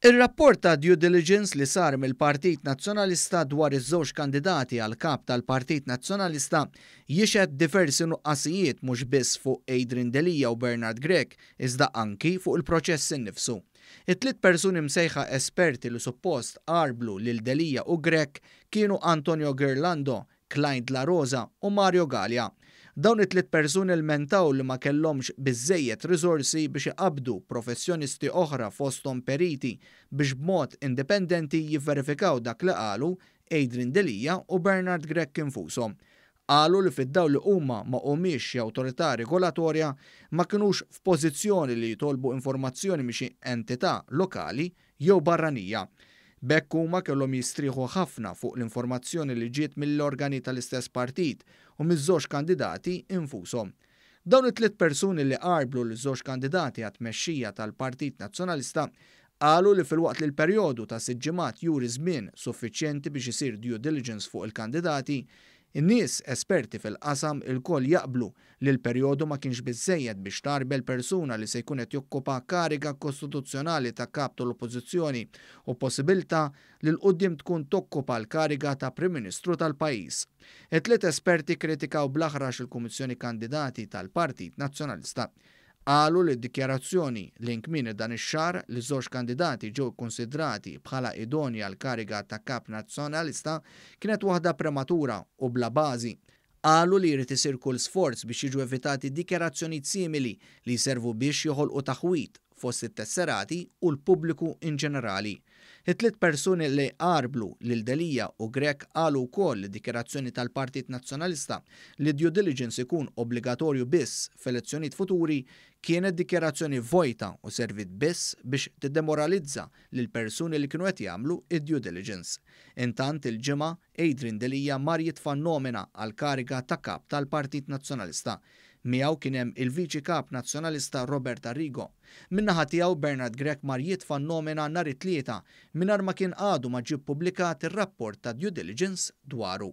Ir-rapport ta' due diligence li sar mill-Partit Nazzjonalista dwar iż-żewġ kandidati għal Kap tal-Partit Nazzjonalista jixhed diversi nuqqasijiet mhux biss fuq Adrian Delia u Bernard Grech iżda anki fuq il-proċess innifsu. It-tliet persuni msejħa esperti li suppost għarblu lil Delia u Grech kienu Antonio Ghirlando, Clyde La Rosa u Mario Galea. Dawn it-tliet persuni lmentaw li ma kellhomx biżżejjed riżorsi biex iqabbdu professjonisti oħra fosthom periti biex b'mod indipendenti jivverifikaw dak li qalu Adrian Delia u Bernard Grech infushom. Qalu li fid-dawl li huma ma humiex xi awtorità regolatorja ma kinux f'pożizzjoni li jitolbu informazzjoni minn xi entità lokali jew barranija. B'hekk huma kellhom jistrieħu ħafna fuq l-informazzjoni li ġiet mill-organi tal-istess partit u miż-żewġ kandidati infushom. Dawn it-tliet persuni li għarblu liż-żewġ kandidati għat-tmexxija tal-Partit Nazzjonalista qalu li filwaqt li l-perjodu ta' sitt ġimgħat juri żmien suffiċjenti biex isir due diligence fuq il-kandidati, in-nies esperti fil-qasam ilkoll jaqblu li l-perjodu ma kienx biżżejjed biex tgħarbel persuna li se jkun qed jokkupa kariga kostituzzjonali ta' Kap tal-Oppożizzjoni u possibilità li 'l quddiem tkun tokkupa l-kariga ta' Prim Ministru tal-pajjiż. It-tliet esperti kkritikaw bl-aħrax il-Kummissjoni Kandidati tal-Partit Nazzjonalista. Qalu li d-dikjarazzjoni li kmieni dan ix-xahar li żewġ kandidati ġew ikkunsidrati bħala idonji għall-kariga ta' Kap Nazzjonalista kienet waħda prematura u bla bażi. Qalu li jrid isir kull sforz biex jiġu evitati dikjarazzjonijiet simili li jservu biex joħolqu taħwid fost it-tesserati u l-pubbliku in ġenerali. It-tliet persuni li għarblu lil Delia u Grech qalu wkoll li dikjarazzjoni tal-Partit Nazzjonalista li due diligence ikun obbligatorju biss f'elezzjonijiet futuri kienet dikjarazzjoni vojta u serviet biss biex tiddemoralizza lil persuni li kienu qed jagħmlu id-due diligence. Intant il-Ġimgħa Adrian Delia mar jitfa' nomina għal kariga ta' kap tal-Partit Nazzjonalista. Miegħu kien hemm il-Viċi Kap Nazzjonalista Robert Arrigo. Min-naħa tiegħu Bernard Grech mar jitfa' nomina nhar it-Tlieta mingħajr ma kien għadu ma ġie ppubblikat ir-rapport ta' due diligence dwaru.